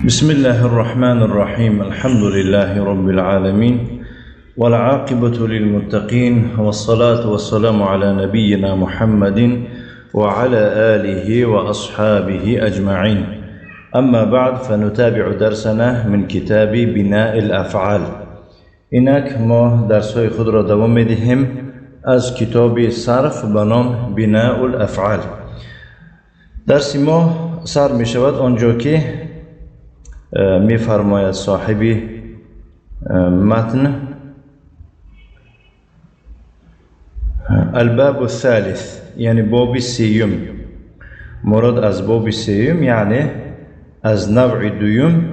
بسم الله الرحمن الرحيم. الحمد لله رب العالمين، والعاقبة للمتقين، والصلاة والسلام على نبينا محمد وعلى آله وأصحابه أجمعين. أما بعد، فنتابع درسنا من كتاب بناء الأفعال. اینک ما درس‌های خود را دوام می‌دهیم از کتاب صرف به نام بناء الافعال. درس ما سر می‌شود آنجا که می‌فرماید صاحب متن: الباب الثالث، یعنی باب سیوم. مراد از باب سیوم یعنی از نوع دوم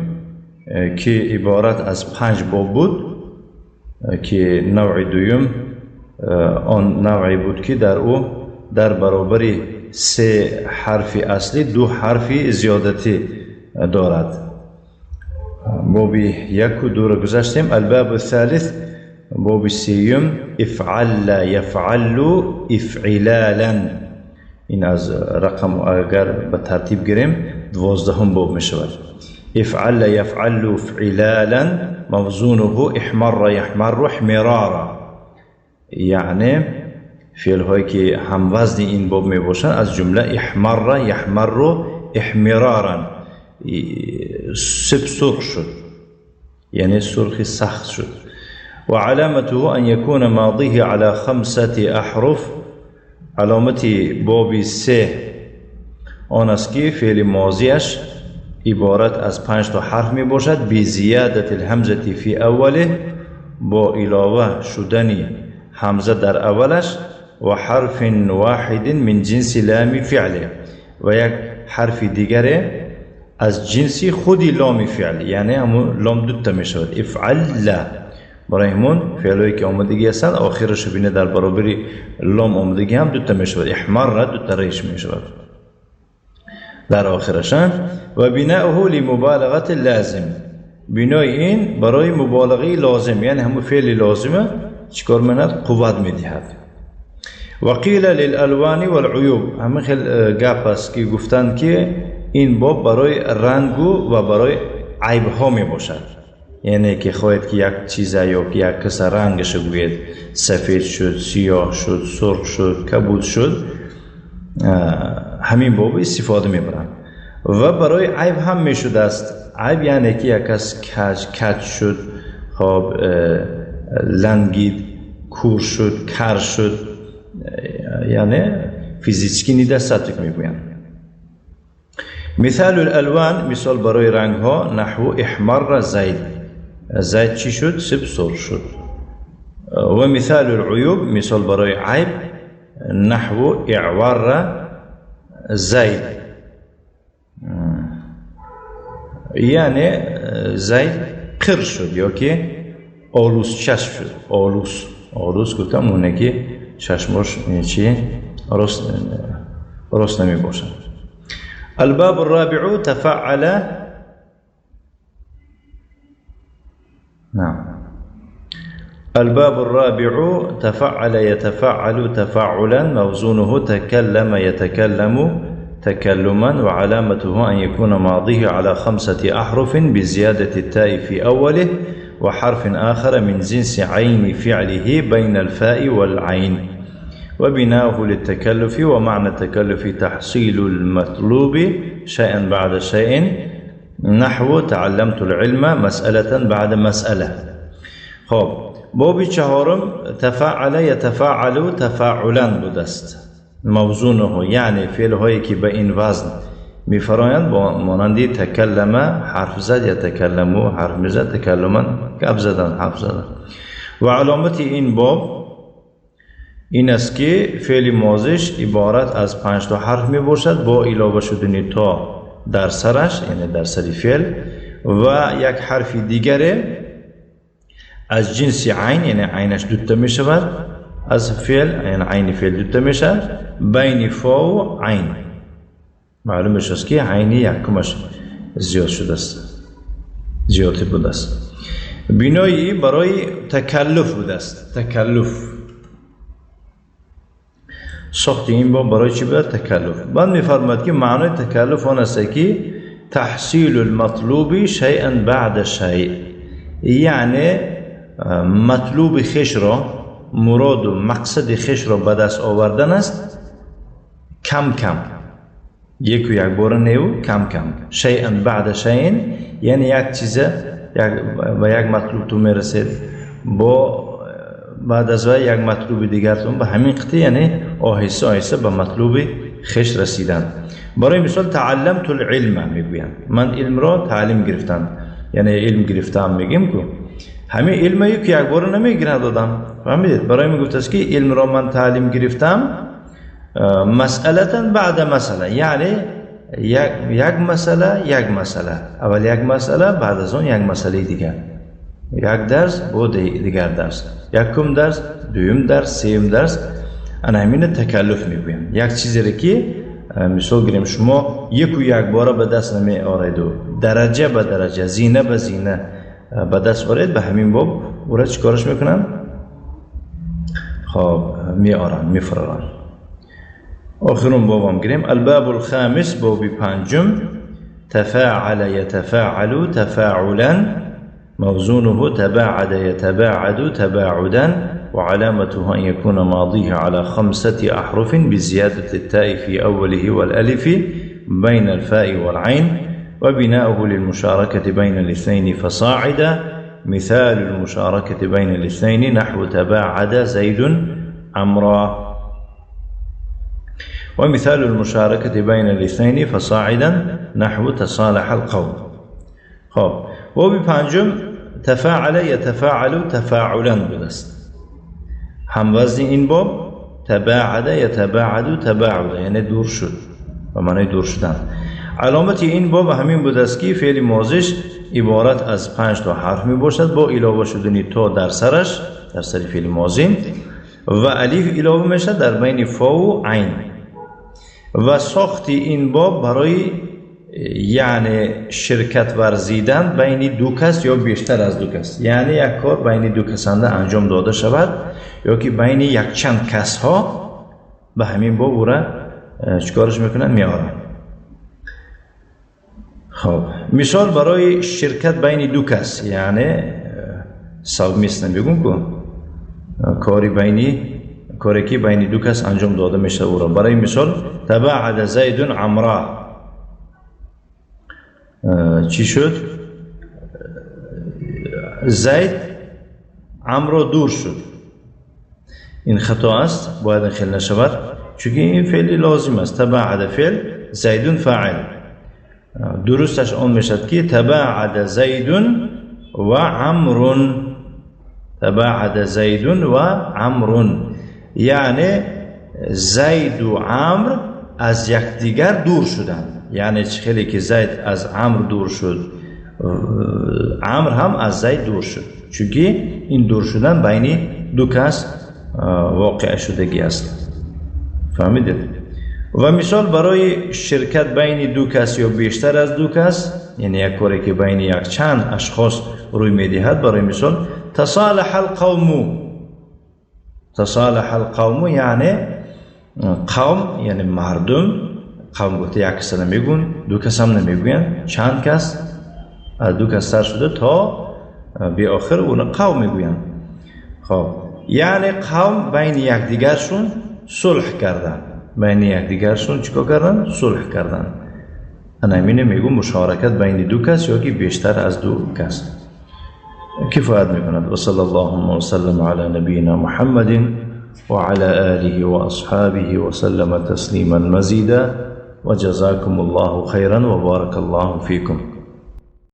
که عبارت از 5 باب بود، که نوع دوم آن نوعی بود که در او در برابر 3 حرف اصلی 2 حرف زیادتی دارد. باب 1 و 2 را گذشتیم. الباب الثالث، باب سیوم، افعل یفعل افعلالا. این از رقم اگر به ترتیب گیریم 12 باب می شود. افعل یفعل افعلالا موزونه احمر یحمر احمرارا، یعنی فعل هایی که هم وزن این باب می باشند از جمله احمر یحمر احمرارا، سب سرخ شد، یعنی سرخ سخت شد. و علامته ان یکون ماضیه على 5 احرف. علامت باب 3 آن است که فعل ماضیش عبارت از 5 تا حرف می باشد، بی زیادت الهمزه فی اوله، با علاوه شدن همزه در اولش، و حرف واحد من جنس لام فعله، و یک حرف دیگر از جنس خود لام فعل، یعنی همون لام دوتا می شود. افعل لا، برای همون فعلایی که آمدگی هستند آخرش بینه در برابر لام آمدگی هم دوتا می شود. احمر دوتا ریش می شود در آخرشان. و بناؤه لمبالغه لازم، بنای این برای مبالغه لازم، یعنی همون فعل لازمه چیکار می‌کند؟ قوت می‌دهد. و قیل للالوان والعیوب، همین خیلی گپ است که گفتند که این باب برای رنگ و برای عیب ها می باشد، یعنی که خواهید که یک چیز یا که یک کس رنگش بگوید سفید شد، سیاه شد، سرخ شد، کبود شد، همین باب استفاده میبرند. و برای عیب هم میشده است. عیب یعنی که یک کس کج شد، خب لنگید، کور شد، کر شد، یعنی فیزیکی недостаток میگویند. مثال الالوان، مثال برای رنگ ها، نحو احمر زید، زید چی شد؟ سب سرخ شد. و مثال العیوب، مثال برای عیب، نحو اعور زید، یعنی زید قر شد یا که آلوس چشم شد. آلوس، آلوس گفتم اونه که چشمش چی راست نمی باشد. الباب الرابع تفعل، نعم، الباب الرابع تفعل يتفعل تفعلا موزونه تكلم يتكلم تكلما، وعلامته أن يكون ماضيه على 5 أحرف بزيادة التاء في أوله وحرف آخر من جنس عين فعله بين الفاء والعين، وبناؤه للتكلف، ومعنى التكلف تحصيل المطلوب شيئا بعد شيء، نحو تعلمت العلم مسألة بعد مسألة. خب باب 4 تفعل يتفاعل تفاعلا بودست. موزونه یعنی فعل هایی که به این وزن میفرایند، با مانند تکلم حرف زد، یتکلمو حرف میزد، تکلما گپ زدن، حرف زدن. و علامت این باب این است که فعل ماضیش عبارت از 5 تا حرف می باشد با علاوه شدن تا در سرش، یعنی در سر فعل، و یک حرف دیگر از جنس عین، یعنی عینش دوتا می شود از فعل، یعنی عین فعل دوتا می شود بین فا و عین. معلوم است که عین یکمش زیاد شده است، زیادی بوده است. بنایی برای تکلف بوده است. تکلف ساخت این باب برای چی بوده؟ تکلف. بعد میفرماد که معنای تکلف آن است که تحصیل المطلوب شیئا بعد شیء، یعنی مطلوب خیش را، مراد و مقصد خیش را به دست آوردن است، کم کم، یک و یک بار نه، کم کم، شیئا بعد شیء، یعنی یک چیز به یک مطلوب تو میرسید، با بعد از وی یک مطلوب دیگرتون، به همین قطعه، یعنی آهسته آهسته به مطلوب خیش رسیدن. برای مثال تعلمت العلم میگویند، من علم را تعلیم گرفتم، یعنی علم گرفتم میگیم که همین علم که یک بار نمیگیرد آدم، فهمیدید؟ برای من گفت است که علم را من تعلیم گرفتم مسئله بعد مسئله، یعنی یک مسئله یک مسئله، اول یک مسئله، بعد از آن یک مسئله دیگر، یک درس با دیگر درس، یکم درس، دوم درس، سوم درس. انا همین تکلف میگویم، یک چیزی را که مثال گیریم شما یک و یک باره به دست نمی آرید و درجه به درجه، زینه به زینه به دست آرید، به همین باب او را چیکارش میکنن؟ خب میآرن، میفرارن. آخرون بابم گیریم الباب الخامس، باب پنجم، تفاعل يتفاعل تفاعلا، موزونه تباعد يتباعد تباعدا، وعلامته أن يكون ماضيه على 5 أحرف بزيادة التاء في أوله والألف بين الفاء والعين، وبناؤه للمشاركة بين الاثنين فصاعدا. مثال المشاركة بين الاثنين نحو تباعد زيد عمرا، ومثال المشاركة بين الاثنين فصاعدا نحو تصالح القوم. خب باب پنجم تفاعل يتفاعل تفاعلا بودست. هم وزن این باب تباعد يتباعد تباعد، یعنی دور شد، به معنای دور شدن. علامت این باب همین بود است که فعل ماضیش عبارت از 5 تا حرف می باشد با علاوه شدن تا در سرش، در سر فعل ماضی، و الف علاوه میشه در بین فا و عین. و ساخت این باب برای یعنی شرکت ورزیدن بین دو کس یا بیشتر از دو کس، یعنی یک کار بین دو کسنده انجام داده شود یا که بین یک چند کس ها، به همین باب او را چیکارش میکنن؟ میارن. خب مثال برای شرکت بین دو کس، یعنی совместно بگم که کاری بینی، کاری که بین دو کس انجام داده میشه او را. برای مثال تباعد زید عمرا، چی شد؟ زید عمرو دور شد. این خطا است، باید خیلی نشود، چون این فعل لازم است. تباعد فعل، زیدون فاعل. درستش آن میشد که تباعد زیدون و عمرون، تباعد زیدون و عمرون، یعنی زید و عمر از یکدیگر دور شدند. یعنی خیلی که زید از عمر دور شد، عمر هم از زید دور شد، چون این دور شدن بین دو کس واقع شدگی است. فهمیدید؟ و مثال برای شرکت بین دو کس یا بیشتر از دو کس، یعنی یک کاری که بین یک چند اشخاص روی میدهد، برای مثال تصالح القوم. تصالح القوم یعنی قوم، یعنی مردم. قوم گفته یک کس نمیگون، دو کس هم نمیگوین، چند کس از دو کس سر شده تا به آخر اون قوم میگوین. خب یعنی قوم بین یکدیگرشون صلح کردن، بین یکدیگرشون چیکار کردن؟ صلح کردن. انا همینه میگم مشارکت بین دو کس یا که بیشتر از دو کس کفایت میکند. و صلی الله و سلم علی نبینا محمد وعلى آله وأصحابه وسلم تسليما مزيدا وجزاكم الله خيرا وبارك الله فيكم.